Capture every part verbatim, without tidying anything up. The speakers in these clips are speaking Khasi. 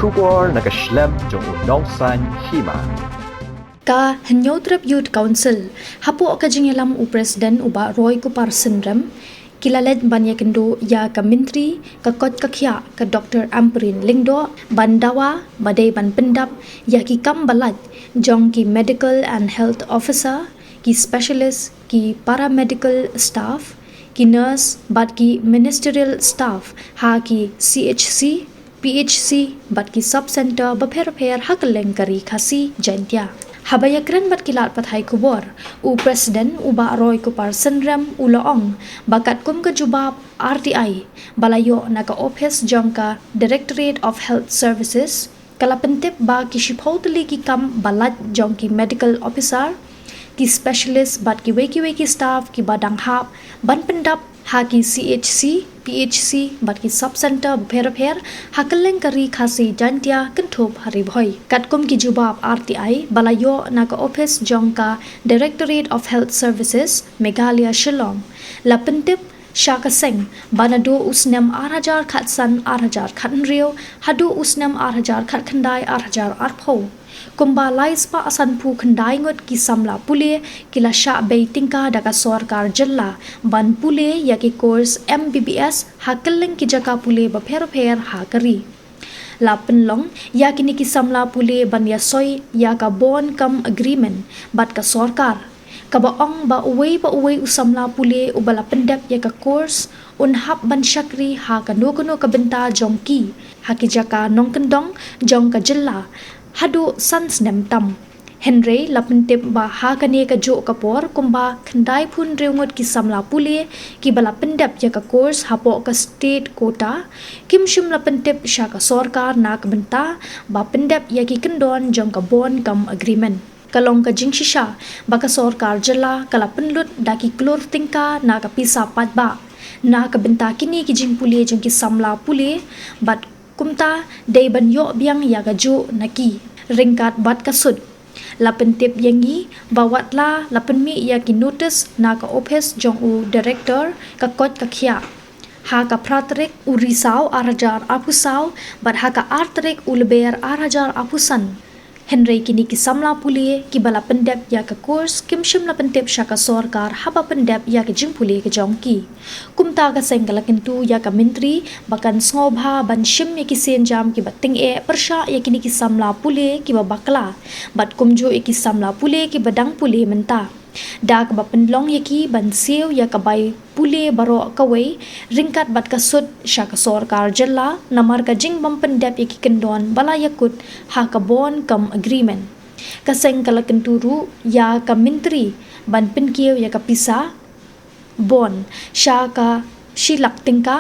Khubor na ka shlem jong u Nongsaiñ Hima. Ka Hynñiewtrep Youth Council, hapoh ka jingïalam u President u Bah Roy Kupar Synrem, ki la leit ban ïakynduh ïa ka Myntri ka koit ka khiah ka Doctor Ampareen Lyngdoh ban dawa ba dei ban pyndap ïa ki kam ba lait jong ki Medical and Health Officer, ki specialist, ki paramedical staff, ki nurse bad ki ministerial staff ha ki C H C, P H C bad ki sub center bapher bapher ha kylleng ka Ri Khasi Jaintia. Haba ïakren bad ki lad pathai khubor, u President u Bah Roy Kupar Synrem u la ong ba katkum ka jubab R T I ba la ïoh na ka ophis jong ka Directorate of Health Services, ka la pyntip ba ki shiphew tylli ki kam ba lait jong ki medical officer, ki specialist bad kiwei kiwei ki staff kiba dang hap ban pyndap ha ki C H C, P H C bad ki sub center bapher bapher ha kylleng ka Ri Khasi Jaintia kynthup ha Ri Bhoi. Katkum ki jubab R T I ba la ïoh na ka ophis jong ka Directorate of Health Services, Meghalaya, Shillong, la pyntip sha ka seng ba naduh u snem ar hajar khatsan ar hajar khathynriew haduh u snem ar hajar khatkhyndai ar hajar arphew, kumba lai spah sanphew khyndai ngut ki samla pule ki la shah bei tyngka da ka sorkar jylla ban pule ïa ki course M B B S ha kylleng ki jaka pule bapher bapher ha ka ri. La pynlong ïa kine ki samla pule ban ïasoi ïa ka bond cum agreement bad ka sorkar, kaba ong ba uwei pa uwei u samla pule uba la pyndep ïa ka course un hap ban shakri ha kano kano ka bynta jong ki ha ki jaka nongkyndong jong ka jylla haduh san snem tam. Hynrei la pyntip ba ha kane kajuh ka por kumba khyndai phew hynriew ngut ki samla pule kiba la pyndep ïa ka course hapoh ka state quota kim shym la pyntip sha ka sorkar na ka bynta ba pyndep ïa ki kyndon jong ka bond cum agreement. Ka long ka jingshisha ba ka sorkar jylla ka la pynlut da ki klur tyngka na ka pisa paidbah na ka bynta kine ki jingpule jong ki samla pule, bad kumta dei ban ïoh biang ïa kajuh na ki ryngkat bad ka sut. La pyntip ïa ngi ba watla la pynmih ïa ki notice na ka ophis jong u Director ka koit ka khiah ha ka phra tarik u Risaw ar hajar arphew saw bad ha ka ar tarik u Lber ar hajar arphew san, hynrei kine ki samla pule kiba la pyndep ïa ka course kim shym la pyntip sha ka sorkar haba pyndep ïa ka jingpule ka jong ki. Kumta ka seng ka la kyntu ïa ka Myntri ba kan sngewbha ban shim ïa ki sienjam kiba tyngeh pyrshah ïa kine ki samla pule kiba bakla bad kumjuh ïa ki samla pule kiba dang pule mynta, da kaba pynlong ïa ki ban siew ïa ka bai pule baroh kawei ryngkat bad ka sut sha ka sorkar jylla namar ka jingbym pyndep ïa ki kyndon ba la ïakut ha ka bond cum agreement. Ka seng ka la kyntu ruh ïa ka Myntri ban pynkiew ïa ka pisa bond sha ka shi lak tyngka,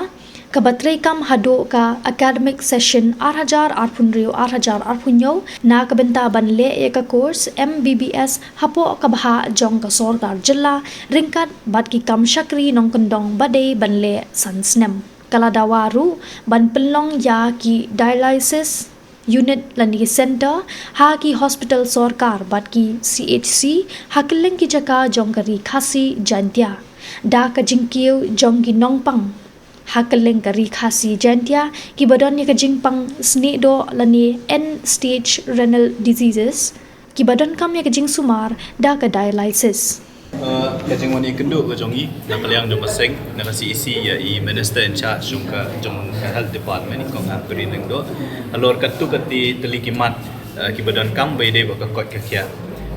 kaba treikam haduh ka academic session ar hajar arphew hynriew ar hajar arphew hynñiew na ka bynta ban leh ïa ka course M B B S hapoh ka bhah jong ka sorkar jylla ryngkat bad ki kam shakri nongkyndong ba dei ban leh san snem. Ka la dawa ruh ban pynlong ïa ki dialysis unit lane ki center ha ki hospital sorkar bad ki C H C ha kylleng ki jaka jong ka Ri Khasi Jaintia, da ka jingkiew jong ki nongpang ha kylleng ka Ri Khasi Jaintia kiba don ïa ka jingpang snieh doh lane end stage renal diseases, kiba donkam ïa ka jingsumar da ka dialysis. Uh, ka jingwan ïakynduh ka jong i na ka liang jong ka seng, na ka C E C, ïa i Minister in charge jong ka, jong ka Health Department, i Kong Ampareen Lyngdoh, halor katto katne tylli ki mat, uh, kiba donkam ba ïadei bad ka koit ka khiah.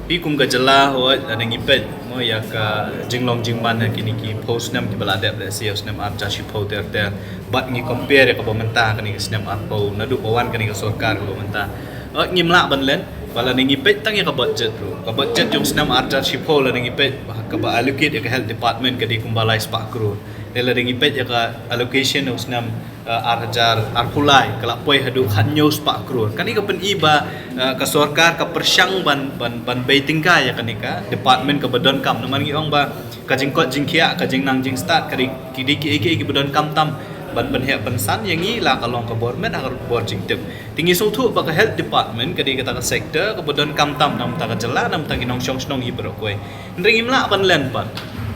Phi kum ka jylla, hooid, lada ngi peit mo ïa ka jinglong jingman ha kine ki phew snem kiba la dep, lehse ïa u snem ar hajar shiphew ter ter, bad ngi compare ïa kaba mynta kane ka snem arphew, naduh ba wan kane ka sorkar kaba mynta, uh, ngim lah ban len. Ba lada ngi peit tang ïa ka budget ruh, ka budget jong u snem ar hajar shiphew lada ngi peit, ba kaba allocate ïa ka Health Department ka dei kumba lai spah klur. Te lada ngi peit ïa ka allocation u snem, uh, ar hajar arphew lai, ka la poi haduh khathynñiew spah klur. Kane ka pyni ba, uh, ka sorkar ka pyrshang ban, ban, ban bei tyngka ïa kane ka department kaba donkam. Namar ngi ong ba ka jingkoit jingkhiah, ka jingnang jingstad, ka dei, ki dei kiei kiei kiba donkam tam ban pynheh pynsan ïa ngi, la ka long ka bor met ha ka bor jingtip. Te ngi sngewthuh ba ka Health Department ka dei kata ka sector kaba donkam tam na ka bynta ka jylla, na ka bynta ki nongshong shnong hi baroh kawei. Hynrei ngim lah ban len pat.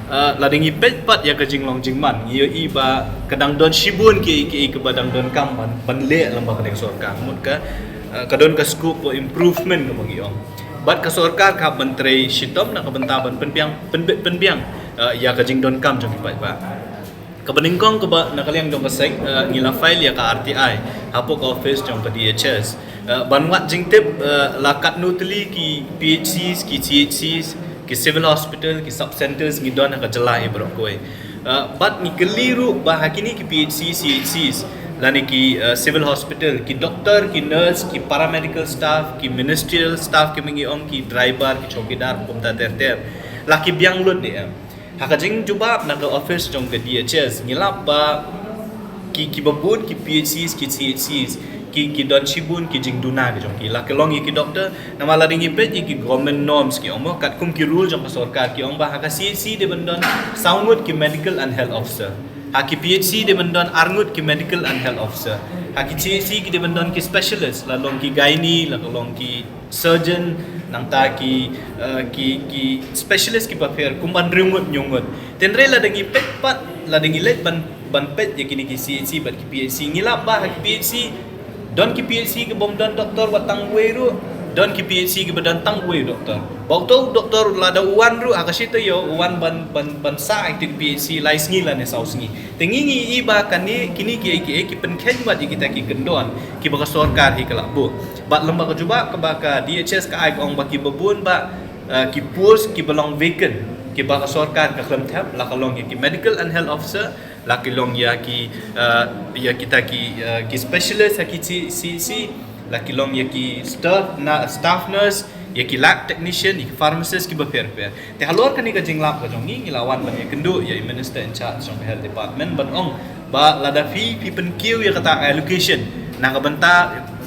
Uh, lada ngi peit pat ïa ka jinglong jingman, ngi ïohi ba ka dang don shibun ki, ki, ki ba dang donkam ban, ban leh lem bad ka sorkar. Mut ka, uh, ka don ka scope for improvement kaba ngi ong. Bad ka sorkar ka hap ban trei shitom na ka bynta ban pynbiang, pynbit pynbiang, uh, ïa ka jingdonkam jong ki paidbah. Kaba nyngkong kaba na ka liang jong ka seng, uh, ngi la file ïa ka R T I hapoh ka office jong ka D H S. Uh, ban wad jingtip, uh, la katno tylli ki P H Cs, ki C H Cs, ki civil hospital, ki sub centers ngi don ha ka jylla hi baroh kawei. Uh, bad ngi kylli ruh ba ha kine ki P H C, C H Cs, lane ki, uh, civil hospital, ki doctor, ki nurse, ki paramedical staff, ki ministerial staff, ki mynta ngi ong ki driver, ki chowkidar, kumta ter ter. La ki biang lut ne em? Ha ka jingjubab na ka office jong ka D H S, ngi lap ba ki, ki babun ki P H Cs, ki C H Cs, ki, ki don shibun ki jingduna ki jong ki. La ki long ïa ki doctor, namar lada ngi peit ïa ki government norms ki ong mo, katkum ki rule jong ka sorkar ki ong ba ha ka C H C dei ban don saw ngut ki medical and health officer. Ha ki P H C dei ban don ar ngut ki medical and health officer. Ha ki C H C ki dei ban don ki specialist, la long ki gynae, la ka long ki surgeon, nangta ki, uh, ki, ki specialist kiba pher kumban hynriew ngut hynñiew ngut. Hynrei lada ngi peit pat, lada ngi leit ban, ban peit ïa kine ki C H C bad ki P H C, ngi lap ba ha ki P H C don ki P H C kibym don doctor wat tang wei ruh, don ki P H C kiba don tang wei doctor. Bad uto u doctor lada u wan ruh ha ka shi taïew u wan ban, ban, ban sah ha ki P H C lai sngi lane saw sngi. Te ngi ngi ïohi ba kane, kine ki, ki, ki pynkheiñ bad ïa kita ki kyndon kiba ka sorkar hi ka la buh. Bad lem bad ka jubab kaba ka D H S ka ai ka ong ba ki babun ba, uh, ki post kiba long vacant kiba ka sorkar ka khlem thep, la ka long ïa ki medical and health officer, la ki long ïa ki, uh, ïa kita ki, uh, ki specialist ha ki C H C, la ki long ïa ki staff, na, staff nurse, ïa ki lab technician, ïa ki pharmacist kiba pher pher. Te halor kane ka jinglap ka jong ngi, ngi la wan ban ïakynduh ïa i minister in charge jong ka health department ban ong ba lada phi, phi pynkiew ïa kata allocation na ka bynta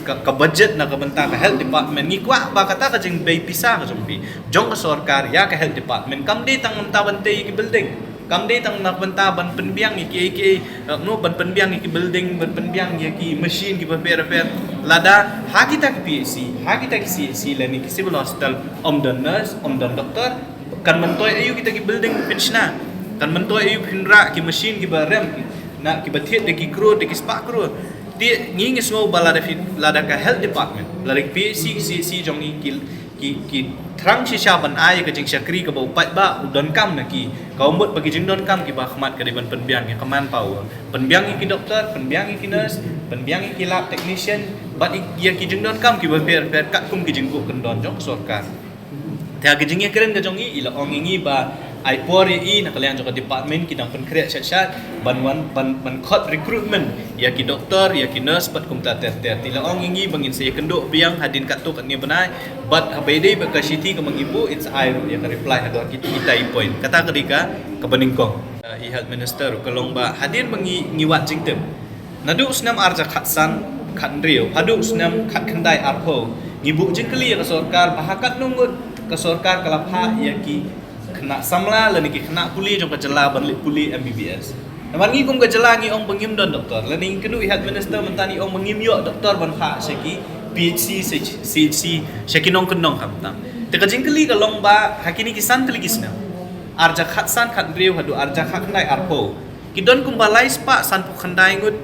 ka, ka budget na ka bynta ka health department, ngi kwah ba kata ka jingbei pisa ka jong phi, jong ka sorkar ïa ka health department kam dei tang na ka bynta ban tei ïa ki building, kam dei tang na ka bynta ban pynbiang ïa ki, ïa ki, uh, no, ban pynbiang ïa ki building, ban pynbiang ïa ki machine kiba pher pher. Lada ha kita ki P H C, ha kita ki C H C lane ki civil hospital ym don nurse, ym don doctor, kan myntoi aïu kita ki building phin shna? Kan myntoi aïu phin rah ki machine kiba rem, na, kiba thied da ki klur, da ki spah klur? Te ngi ngi sngew ba lada phi, lada ka health department, lada ki P H C, C H C jong ngi ki, ki, ki thrang shisha ban ai ka jingshakri kaba u paidbah u donkam na ki, ka mut ba ki jingdonkam kiba khmat ka dei ban pynbiang ïa ka manpower, pynbiang ïa ki doctor, pynbiang ïa ki nurse, pynbiang ïa ki lab technician, bad ïa ki jingdonkam kiba pher pher katkum ki jingkup kyndon jong sorkar. Te ha ka jingïakren ka jong i, i la ong ïa ngi ba ai por ïa i na ka liang jong ka department ki dang pynkhreh shat shat ban wan, ban, ban khot recruitment ïa ki doctor, ïa ki nurse bad kumta ter ter. Te i la ong ïa ngi ba ngin sa ïakynduh biang hadien katto katne bnai, bad haba ïadei bad ka shithi kaba ngi buh, in sa ai ruh ïa ka reply halor kita ki point. Kata ka dei ka, kaba nyngkong. Uh, i health minister ruh ka long ba hadien ba ngi, ngi wad jingtip, naduh u snem ar hajar khatsan khathynriew haduh u snem khatkhyndai arphew, ngi buh jingkylli ïa ka sorkar ba ha katno ngut ka sorkar ka la phah ïa ki khynnah samla lane ki khynnah pule jong ka jylla ban leit pule M B B S. Namar ngi kum ka jylla ngi ong ba ngim don doktor, lane ngi kynduh ïa i health minister mynta, ngi ong ba ngim ïoh doktor ban phah sha ki P H C, sha ki, sha ki, sha ki nongkyndong khamtam. Te ka jingkylli ka long ba ha kine ki san tylli ki snem, ar hajar khatsan khathynriew haduh ar hajar khatkhyndai arphew, ki don kumba lai spah sanphew khyndai ngut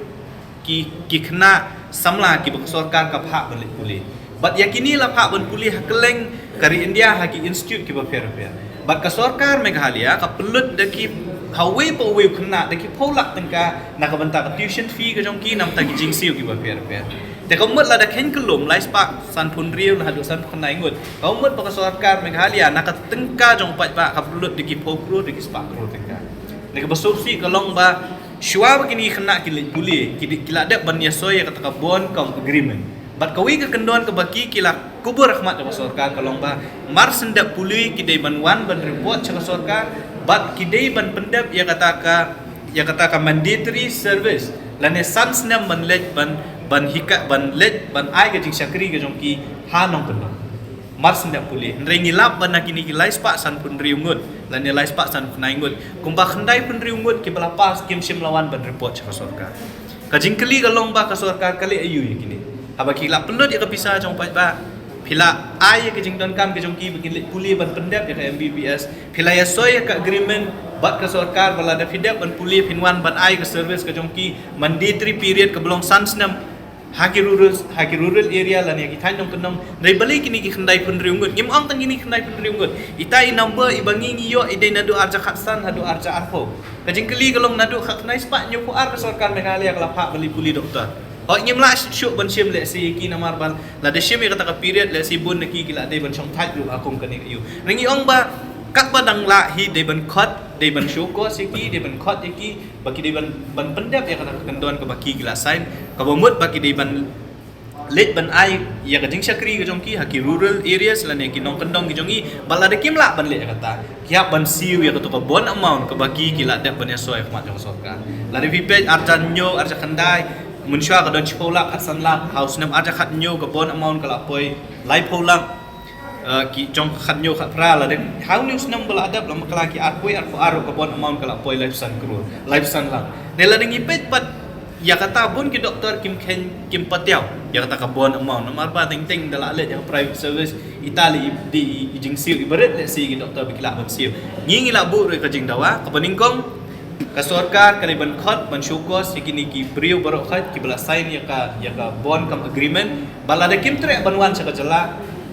ki, ki khynnah samla kiba ka sorkar ka phah ban leit pule. Bad ïa kine la phah ban pule ha kylleng ka ri India ha ki institute kiba pher pher. Bad ka sorkar Meghalaya ka pynlut da ki ha uwei pa uwei u khynnah da ki phew lak tyngka na ka bynta ka tuition fee ka jong ki, na ka bynta ki jingsiew kiba pher pher. Te ka mut lada kheiñ kyllum, lai spah sanphew hynriew haduh sanphew khyndai ngut, ka mut ba ka sorkar Meghalaya na ka tyngka jong u paidbah ka pynlut da ki phew klur, da ki spah klur tyngka. Te kaba sngewsih ka long ba shuwa ba kine ki khynnah ki leit pule, ki, ki la dep ban ïasoi ïa kata ka bond cum agreement. Bad kawei ka kyndon kaba ki, ki la kubur ha khmat jong ka sorkar ka long ba mar shen dep pule ki dei ban wan ban report sha ka sorkar, bad ki dei ban pyndep ïa kata ka, ïa kata ka mandatory service, lane san snem ban leit ban, ban hikai, ban leit ban ai ka jingshakri ka jong ki ha nongkyndong. Mar shen dep pule. Hynrei ngi lap ba na kine ki lai spah sanphew hynriew ngut lane lai spah sanphew khyndai ngut, kumba khyndai phew hynriew ngut kiba la pass kim shym la wan ban report sha ka sorkar. Ka jingkylli ka long ba ka sorkar ka leh aïu ïa kine? Haba ki la pynlut ïa ka pisa jong u paidbah, phi la ai ïa ka jingdonkam ka jong ki ba kin leit pule ban pyndep ïa ka M B B S, phi la ïasoi ïa ka agreement, Bad ka sorkar ba lada phi dep ban pule phin wan ban ai ka service ka jong ki mandatory period kaba long san snem ha ki rural, ha ki rural area lane ha ki thaiñ nongkyndong. Dei balei kine ki khyndai phew hynriew ngut? Ngim ong tang kine ki khyndai phew hynriew ngut. Ita i number iba ngi ngi ïoh i dei naduh arhajar khatsan haduh arhajar arphew. Ka jingkylli ka long naduh khatkhyndai spah hynñiewphew ar ka sorkar Meghalaya ka la phah ban leit pule doktor. Hooid, ngim lah shuh ban shim lehse ïa ki namar ba lada shim ïa kata ka period lehse bun na ki ki la dei ban shongthait ruh ha kum kane ka ïew. Ngi ong ba katba dang lah hi dei ban khot, dei ban show cause ïa ki, dei ban khot ïa ki ba ki dei ban, ban pyndep ïa kata ka kyndon kaba ki ki la sign, kaba mut ba ki dei ban leit ban ai ïa ka jingshakri ka jong ki ha ki rural areas lane ki nongkyndong ki jong ngi. Bad lada kim lah ban leh ïa kata, ki hap ban siew ïa kato ka bond amount kaba ki ki la dep ban ïasoi ha khmat jong ka sorkar. Lada phi peit arhajar hynñiew, arhajar khyndai, mynshuwa ka don shiphew lak, khatsan lak, ha u snem arhajar khathynñiew ka bond amount ka la poi laiphew lak. Eh, ki jong khathynñiew khatphra, lada ha une u snem ba la dep, la bakla ki arphew wei arphew ar ka bond amount ka la poi laiphew san klur, laiphew san lak. Ne lada ngi peit pat ïa kata bun ki doktor kim kheiñ, kim patiaw ïa kata ka bond amount namar ba teng teng da la leit ïa ka private service, ita lei i, i jingsiew iba rit lehse ki doktor ba ki lah ban siew. Ngi ngi la buh ruh ka jingdawa, kaba nyngkong ka sorkar ka dei ban khot ban show cause ïa kine ki briew baroh khoit kiba la sign ïa ka, ïa ka bond cum agreement. Bad lada kim treh ban wan sha ka jylla,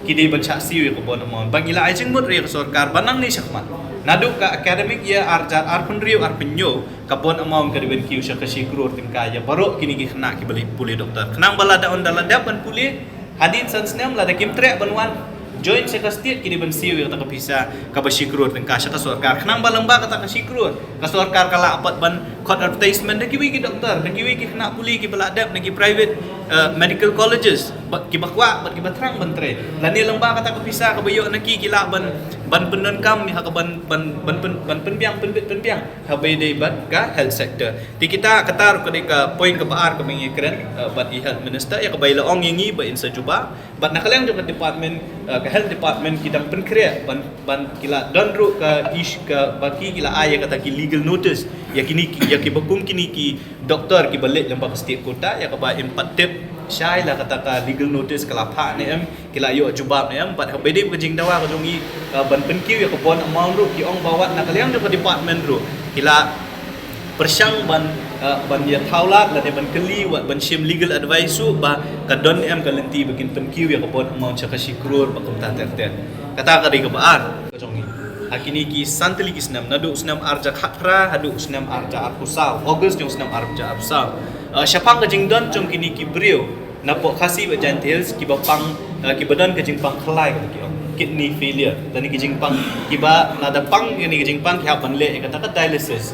ki dei ban shah siew ïa ka bond amount. Bad ngi la ai jingmut ruh ïa ka sorkar ba nangne shakhmat, naduh ka academic year arhajar arphew hynriew arphew hynñiew, ka bond amount ka dei ban kiew sha ka shi klur tyngka ïa baroh kine ki khynnah kiba leit pule doktor. Khnang ba lada ynda la dep ban pule hadien san snem, lada kim treh ban wan join sha ka state, ki dei ban siew ïa kata ka pisa kaba shi klur tyngka sha ka sorkar. Khnang ba lyngba kata ka shi klur, ka sorkar ka lah pat ban khot advertisement da kiwei ki doktor, da kiwei ki khynnah pule kiba la dep na ki private, eh, medical colleges, ba, kiba kwah bad kiba thrang ban trei. Lane lyngba kata ka pisa kaba ïoh na ki, ki lah ban, ban pyndonkam ïa ka ban, ban, ban pyn, ban pynbiang, pynbit pynbiang ha kaba ïadei bad ka health sector. Te kita, kata ruh ka dei ka point kaba ar kaba ngi kren, eh, bad i health minister, ïa kaba i la ong ïa ngi ba in sa jubab. Bad na ka liang jong ka department, eh, ka health department, ki dang pynkhreh ban, ban ki la don ruh ka issue kaba ki, ki la ai ïa kata ki legal notice ïa kine ki, ïa kiba kum kine ki doktor kiba leit lyngba ka state quota, ïa kaba im pat tip shai la kata ka legal notice ka la phah ne em, ki la ïoh jubab ne em. Bad ha kaba ïadei bad ka jingdawa ka jong ngi, eh, ban pynkiew ïa ka bond amount ruh, ki ong ba wat na ka liang jong ka department ruh ki la pyrshang ban, eh, ban ïathaw lad lane ban kylli wat ban shim legal advice ruh ba ka don em ka lynti ba kin pynkiew ïa ka bond amount sha ka shi klur ba kumta ter ter. Kata ka dei kaba ar ka jong ngi. Ha kine ki san tylli ki snem, naduh u snem arhajar khatphra haduh u snem arhajar arphew saw, August jong u snem arhajar arphew saw. Eh, shaphang ka jingdon jong kine ki briew napoh Khasi bad Jaintia Hills kiba pang, eh, kiba don ka jingpang khlai kaba ki ong, kidney failure, lane ki jingpang kiba lada pang kine ki jingpang ki hap ban leh ïa kata ka dialysis.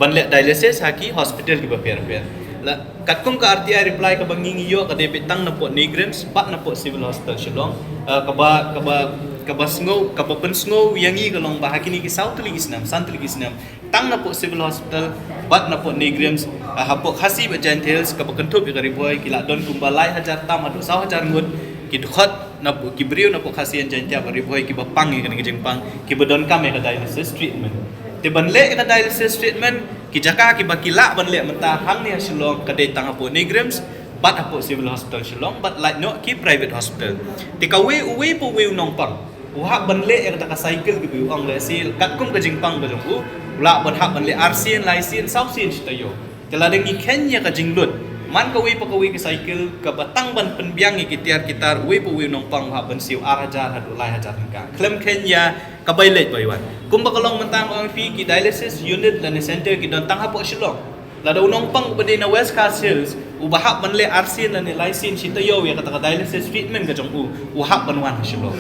Ban leh dialysis ha ki hospital kiba pher pher. La, katkum ka R T I reply kaba ngi ngi ïoh, ka dei beit tang napoh NEIGRIHMS bad napoh Civil Hospital Shillong, eh, kaba, kaba, kaba sngew, kaba pynsngew ïa ngi ka long ba ha kine ki saw tylli ki snem, san tylli ki snem, tang napoh Civil Hospital bad napoh NEIGRIHMS, eh, hapoh Khasi bad Jaintia Hills kaba kynthup ïa ka Ri Bhoi, ki la don kumba lai hajar tam haduh saw hajar ngut ki dkhot napoh, ki briew napoh Khasi and Jaintia bad Ri Bhoi kiba pang ïa kane ka jingpang, kiba donkam ïa ka dialysis treatment. Te ban leh ïa ka dialysis treatment, ki jaka kiba ki lah ban leh mynta hangne ha Shillong ka dei tang hapoh NEIGRIHMS bad hapoh Civil Hospital Shillong bad lait noh ki private hospital. Te kawei, uwei pa uwei u nongpang u hap ban leh ïa kata ka cycle kaba u ong, lehse katkum ka jingpang ka jong u, u lah ban hap ban leh arsien, laisien, sawsien shi taïew. Te lada ngi kheiñ ïa ka jinglut, man kawei pa kawei ka cycle, kaba tang ban pynbiang ïa ki tiar ki tar, uwei pa uwei u nongpang u hap ban siew ar hajar haduh lai hajar tyngka khlem kheiñ ïa ka bai leit bai wan. Kumba ka long mynta, nga ong ïa phi, ki dialysis unit lane center ki don tang hapoh Shillong. Lada u nongpang uba dei na West Khasi Hills uba hap ban leh arsien lane laisien shi taïew ïa kata ka dialysis treatment ka jong u, u hap ban wan ha Shillong.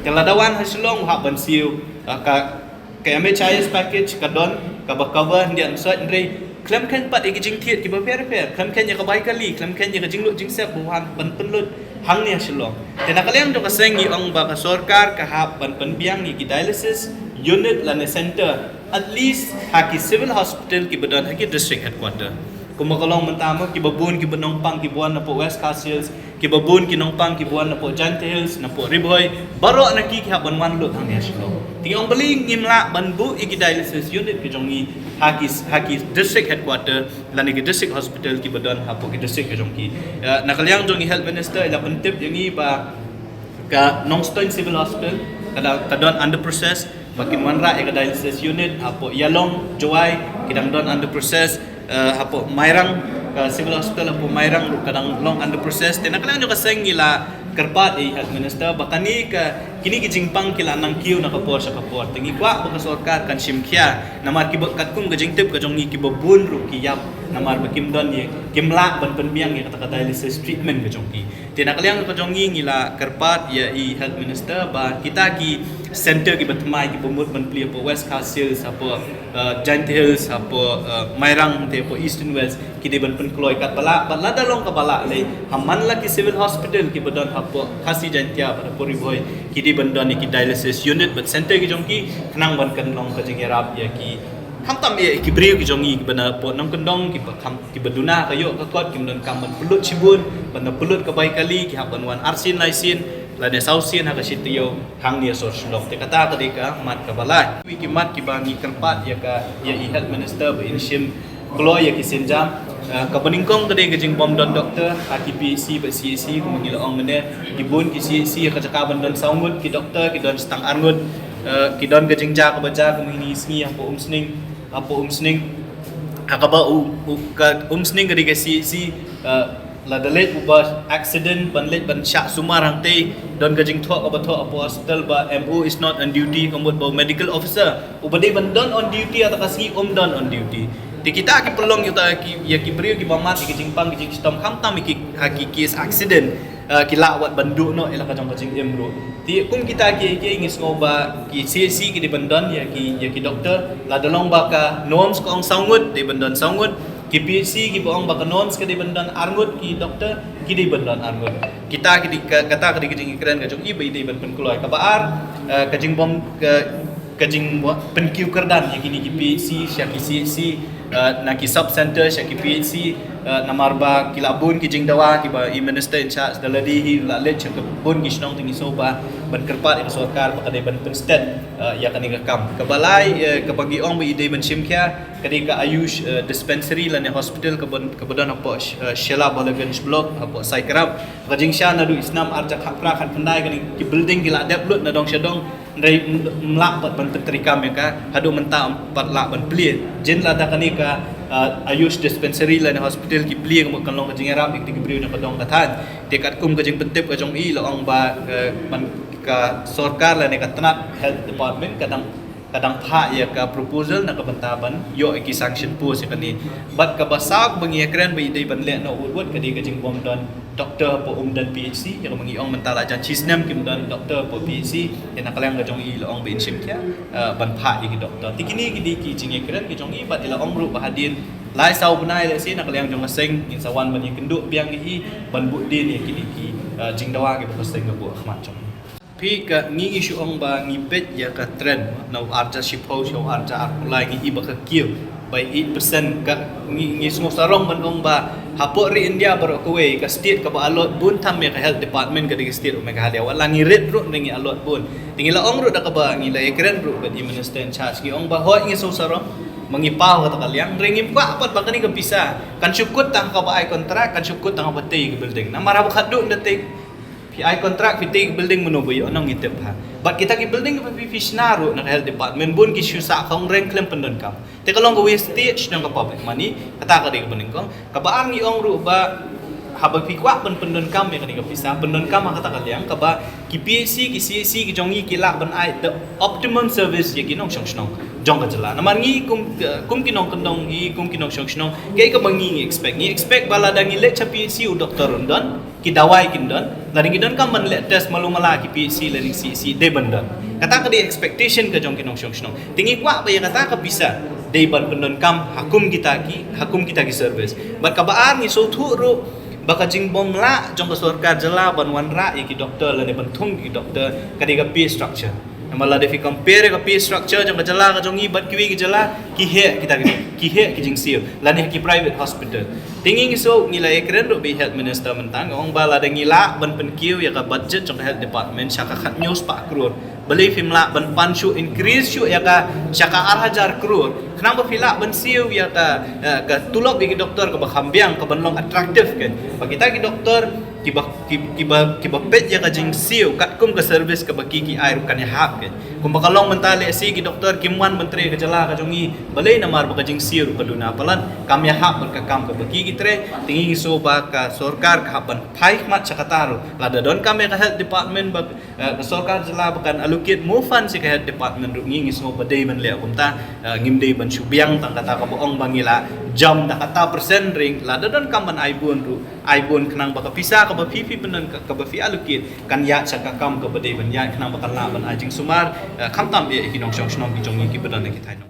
Te lada wan ha Shillong u hap ban siew, ah, ka, ka M H I S package ka don kaba cover hyndia hynsoit, hynrei khlem kheiñ pat ïa ki jingthied kiba pher pher, khlem kheiñ ïa ka bai kali, khlem kheiñ ïa ka jinglut jingsep ba u hap ban pynlut hangne ha Shillong. Te na ka liang jong ka seng ngi ong ba ka sorkar ka hap ban pynbiang ïa ki dialysis unit lane center, at least ha ki civil hospital kiba don ha ki district headquarter. Kumba ka long mynta mo, kiba bun kiba nongpang kiba wan napoh West Khasi Hills, kiba bun ki nongpang kiba wan napoh Jaintia Hills, napoh Ri Bhoi, baroh na ki ki hap ban wan lut hangne ha Shillong. Te ngi ong balei ngim lah ban buh ïa ki dialysis unit ki jong ngi ha ki, ha ki district headquarter lane ki district hospital kiba don hapoh ki district ki jong ki. Eh, na ka liang jong i health minister i la pyntip ïa ngi ba ka Nongstoiñ Civil Hospital ka da, ka don under process, Ba kin wanrah ïa ka dialysis unit hapoh Ialong, Jowai, ki dang don under process, eh, hapoh Mairang, ka civil hospital hapoh Mairang ruh ka dang long under process. Te na ka liang jong ka seng ngi la kyrpad ïa i health minister ba kane ka, kine ki jingpang ki la nang kiew na ka por sha ka por. Te ngi kwah ba ka sorkar kan shim khia. Namar kiba katkum ka jingtip ka jong ngi kiba bun ruh ki ïap. Namar ba kim don ïa, kim lah ban pynbiang ïa kata ka dialysis treatment ka jong ki. Te na ka liang ka jong ngi ngi la kyrpad ïa i health minister ba kita ki center kiba thymmai kiba mut ban plie hapoh West Khasi Hills, hapoh, eh, Jaintia Hills, hapoh, eh, Mairang, te hapoh East and West, ki dei ban pynkloi katba lah, bad lada long kaba lah lei, ha man la ki civil hospital kiba don hapoh Khasi Jaintia bad hapoh Ri Bhoi, ki dei ban don ïa ki dialysis unit bad center ki jong ki, khnang ban kan long ka jingïarap ïa ki, khamtam ïa ki briew ki jong ngi kiba na poh nongkyndong, kiba kham, kiba duna ka ïoh ka kot, kim donkam ban pynlut shibun, ban da pynlut ka bai kali, ki hap ban wan arsien laisien lane sawsien ha ka shi taïew hangne ha sor Shillong. Te kata ka dei ka mat kaba lai. Kiwei ki mat kiba ngi kyrpad ïa ka, ïa i health minister ba in shim kloi ïa ki sienjam. Eh, kaba nyngkong ka dei ka jingbym don doktor ha ki P H C bad C H C, kumba ngi la ong mynne, ki bun ki C H C ha ka jaka ban don saw ngut ki doktor, ki don tang ar ngut. Eh, ki don ka jingjia kaba jia kumba ngi sngew hapoh Umsning, hapoh Umsning, ha kaba u, u, ka Umsning ka dei ka C H C, eh, lada leit uba accident ban leit ban shah sumar hangtei, don ka jingthoh kaba thoh hapoh hospital ba M O is not on duty, ka mut ba u medical officer uba dei ban don on duty ha kata ka sngi um don on duty. Te kita ki pynlong ïa uta ki, ïa ki briew kiba mad ïa ki jingpang ki jingshitom, khamtam ïa ki, ha ki case accident, eh, ki lah wat ban duh noh ïa la ka jong ka jingim ruh. Te kum kita ki, ki ngi sngew ba ki C H C ki dei ban don ïa ki, ïa ki doktor, lada long ba ka norms ka ong saw ngut, dei ban don saw ngut. Ki P H C kiba ong ba ka norms ka dei ban don ar ngut ki doktor, ki dei ban don ar ngut. Kita ki dei ka, kata ka dei ka jingïakren ka jong i ba i dei ban pynkloi. Kaba ar, eh, ka jingbym, ka, ka jingpynkiew kyrdan ïa kine ki P H C sha ki C H C, eh, na ki sub center sha ki P H C, eh, namar ba ki la bun ki jingdawa kiba i minister in charge da lade hi la leit sha ka bun ki shnong, te ngi sngew ba ban kyrpad ïa ka sorkar ba ka dei ban pynsted, eh, ïa kane ka kam. Kaba lai, eh, kaba ngi ong ba i dei ban shim khia, ka dei ka Ayush, eh, dispensary lane hospital kaba, kaba don hapoh, eh, Shella Balaganj block hapoh Saikrap. Ka jingshah naduh isnam arhajar khatphra khatkhyndai, kane ki building ki la dep lut na dong sha dong. Hynrei m-, mlak pat ban pyntreikam ïa ka, haduh mynta ym pat lah ban plie. Jin lada kane ka, ah, Ayush dispensary lane hospital ki plie, ka mut kan long ka jingïarap ïa ki briew na ka dong ka thaiñ. Te katkum ka jingpyntip ka jong i la ong ba, eh, ban ka sorkar lane ka tnat health department ka dang, ka dang phah ïa ka proposal na ka bynta ban ïoh ïa ki sanction post ïa kane. Bad kaba saw ba ngi ïakren ba i dei ban leh noh wut wut ka dei ka jingbym don doktor hapoh Umdon P H C, ïa kaba ngi ong mynta la jan shi snem kim don doktor hapoh P H C, ïa na ka liang ka jong i la ong ba in shim khia, eh, ban phah ïa ki doktor. Te kine ki dei ki jingïakren ki jong i, bad i la ong ruh ba hadien lai saw bnai lehse na ka liang jong ka seng ngin sa wan ban ïakynduh biang ïa i ban buh dien ïa kine ki, eh, jingdawa kiba ka seng ka buh ha khmat jong i. Phi, ka ngi, ngi shu ong ba ngi peit ïa ka trend na u arhajar shiphew sha u arhajar arphew lai, ngi i ba ka kiew by eight percent. Ka ngi, ngi sngew sarong ban ong ba hapoh ri India baroh kawei ka state kaba allot bun tam ïa ka health department ka dei ka state u Meghalaya. Wat la ngi rit ruh ngi allot bun. Te ngi la ong ruh da kaba ngi la ïakren ruh bad i minister in charge, ngi ong ba hooid ngi sngew sarong ba ngi paw kata ka liang, hynrei ngim kwah pat ba kane ka pisa kan shu kut tang kaba ai contract, kan shu kut tang kaba tei ka building. Namar haba khatduh nda tei, phi ai contract, phi tei ka building, mano ba ïoh, nong ngi tip ha. Bad kita ki building ba phi, phi shna ruh na ka health department bun ki shu sah khong reng khlem pyndonkam. Te ka long ka wastage jong ka public money, kata ka dei kaba nyngkong. Kaba ar ngi ong ruh ba haba phi kwah ban pyndonkam ïa kane ka pisa, pyndonkam ha kata ka liang kaba ki P H C, ki C H C ki jong ngi ki lah ban ai the optimum service ïa ki nongshong shnong jong ka jylla. Namar ngi kum, kum ki nongkyndong, ngi kum ki nongshong shnong, kaei kaba ngi, ngi expect? Ngi expect ba lada ngi leit sha P H C u doktor un don, ki dawai kin don, lada ngi donkam ban leh test malu mala ki P H C lane C H C dei ban don. Kata ka dei expectation ka jong ki nongshong shnong. Te ngi kwah ba ïa kata ka pisa dei ban pyndonkam ha kum kita ki, ha kum kita ki service. Bad kaba ar ngi sngewthuh ruh ba ka jingbym lah jong ka sorkar jylla ban wanrah ïa ki doktor lane ban thung ki doktor ka dei ka pay structure. Namar lada phi compare ka pay structure jong ka jylla ka jong ngi bad kiwei ki jylla, ki heh kita ki, ki heh ki jingsiew lane ki private hospital. Te ngi, ngi sngew, ngi la ïakren ruh bad i health minister mynta, nga ong ba lada ngi lah ban pynkiew ïa ka budget jong ka health department sha ka khathynñiew spah klur, balei phim lah ban pan shuh, increase shuh ïa ka sha ka arhajar klur, khnang ba phi lah ban siew ïa ka, eh, ka tulop ïa ki doktor kaba kham biang, kaban long attractive, kan? Ba kita ki doktor kiba ki- kiba kiba peit ïa ka jingsiew katkum ka service kaba ki ki ai ruh kan ïahap ke. Kumba ka long mynta lehse ki doktor kim wan ban trei ka jylla ka jong ngi, balei? Namar ba ka jingsiew ruh ka duna palat, kam ïahap bad ka kam kaba ki ki trei. Te ngi sngew ba ka sorkar ka hap ban phai khmat sha kata ruh, lada donkam ïa ka health department ba eh, ka sorkar jylla ba kan allocate more funds ïa ka health department ruh, ngi ngi sngew ba dei ban leh kumta. Eh, ngim dei ban shu biang tang kata kaba ong ba ngi la jam da kata percent ring, lada donkam ban ai bun ruh ai bun, khnang ba ka pisa kaba phi phi pyndonkam, kaba phi allocate kan ïaid sha ka kam kaba dei ban ïaid, khnang ba kan lah ban ai jingsumar, eh, khamtam ïa ki nongshong shnong ki jong ngi kiba don ha ki thaiñ.